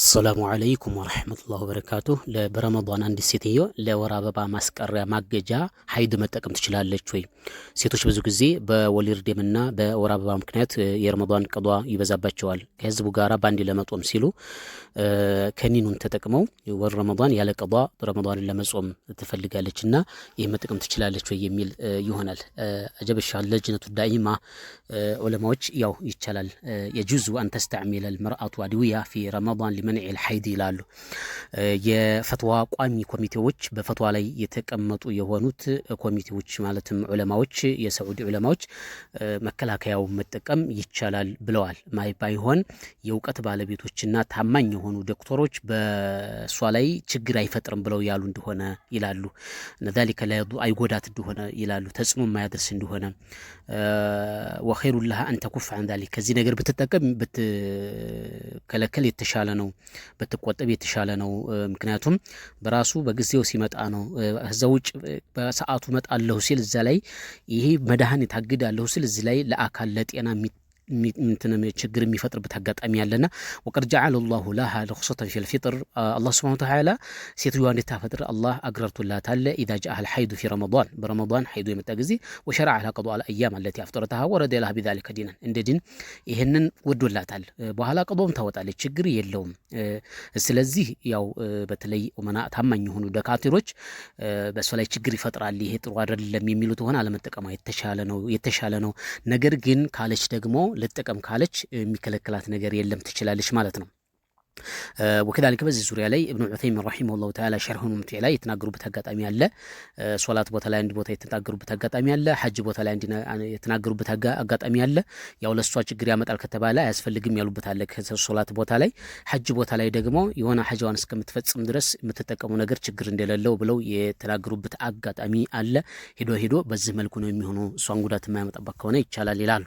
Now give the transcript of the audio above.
السلام عليكم ورحمة الله وبركاته። በረመዷን አንዲት ሴትዮ ለወር አበባ ማስቀሪያ ማገጃ ሀይድ መጠቀም ትችላለች ወይ? ሴቶች ብዙ ጊዜ በወሊድ ደምና በወር አበባ ምክንያት የረመዷን ቀዷ ይበዛባቸዋል። ከህዝቡ ጋር ባንድ ለመጦም ሲሉ ከኒኑን ተጠቅመው ወር ረመዷን ያለ ቀዷ ረመዷንን ለመጾም ትፈልጋለች እና ይህ መጠቀም ትችላለች ወይ የሚል ይሆናል። አጀበሻ لجنة الدائمة ዑለማዎች ያው ይቻላል፣ يجوز أن تستعمل المرأة أدوية في رمضان لمنع الحيض ይላሉ። የፈትዋ ቋሚ ኮሚቴዎች፣ በፈትዋ ላይ የተቀመጡ የሆኑት ኮሚቴዎች ማለትም ዑለማዎች፣ የሰዑዲ ዑለማዎች መከላከያው መጠቀም ይቻላል ብለዋል። ማይ ባይሆን የእውቀት ባለቤቶችና ታማኝ የሆኑ ዶክተሮች በእሷ ላይ ችግር አይፈጥርም ብለው ያሉ እንደሆነ ይላሉ። ذلك አይጎዳት እንደሆነ ይላሉ። ተጽዕኖ የማያደርስ እንደሆነ وخير لها أن تكف عن ذلك፣ ከዚህ ነገር ብትጠቀም ብትከለከል የተሻለ ነው፣ ብትቆጠብ የተሻለ ነው። ምክንያቱም በራሱ በጊዜው ሲመጣ ነው። ከዛ ውጭ በሰዓቱ መጣለሁ ሲል እዛ ላይ ይሄ መድኃኒት አግዳለሁ ሲል እዚህ ላይ ለአካል ለጤና እንትን ችግር የሚፈጥርበት አጋጣሚ ያለና وقد جعل الله لها رخصة في الفطر፣ አላህ سبحانه وتعالى ሴትዮዋ እንድታፈጥር አላህ አግረርቶላታል። إذا جاءها الحيض في رمضان፣ በረመዳን ሐይዱ የመጣ ጊዜ وشرع لها قضاء الأيام التي أفطرتها ورضي لها بذلك دينا፣ እንደ ዲን ይህንን ወዶላታል። በኋላ ቀዶም ታወጣለች፣ ችግር የለውም። ስለዚህ ያው በተለይ ኡመና ታማኝ የሆኑ ደካቴሮች በእሷ ላይ ችግር ይፈጥራል፣ ይሄ ጥሩ አይደለም የሚሉት ሆነ አለመጠቀሟ የተሻለ ነው የተሻለ ነው። ነገር ግን ካለች ደግሞ ልጠቀም ካለች የሚከለክላት ነገር የለም፣ ትችላለች ማለት ነው። وكذلك በዚህ ዙሪያ ላይ እብኑ ዑተይሚን رحمه الله تعالى شرح الممتع ላይ የተናገሩበት አጋጣሚ አለ። ሶላት ቦታ ላይ አንድ ቦታ የተናገሩበት አጋጣሚ አለ። ሐጅ ቦታ ላይ የተናገሩበት አጋጣሚ አለ። ያው ለእሷ ችግር ያመጣል ከተባለ አያስፈልግም ያሉበት አለ። ሶላት ቦታ ላይ፣ ሐጅ ቦታ ላይ ደግሞ የሆነ ሐጃዋን እስከምትፈጽም ድረስ የምትጠቀሙ ነገር ችግር እንደሌለው ብለው የተናገሩበት አጋጣሚ አለ። ሄዶ ሄዶ በዚህ መልኩ ነው የሚሆነው። እሷን ጉዳት የማያመጣባት ከሆነ ይቻላል ይላሉ።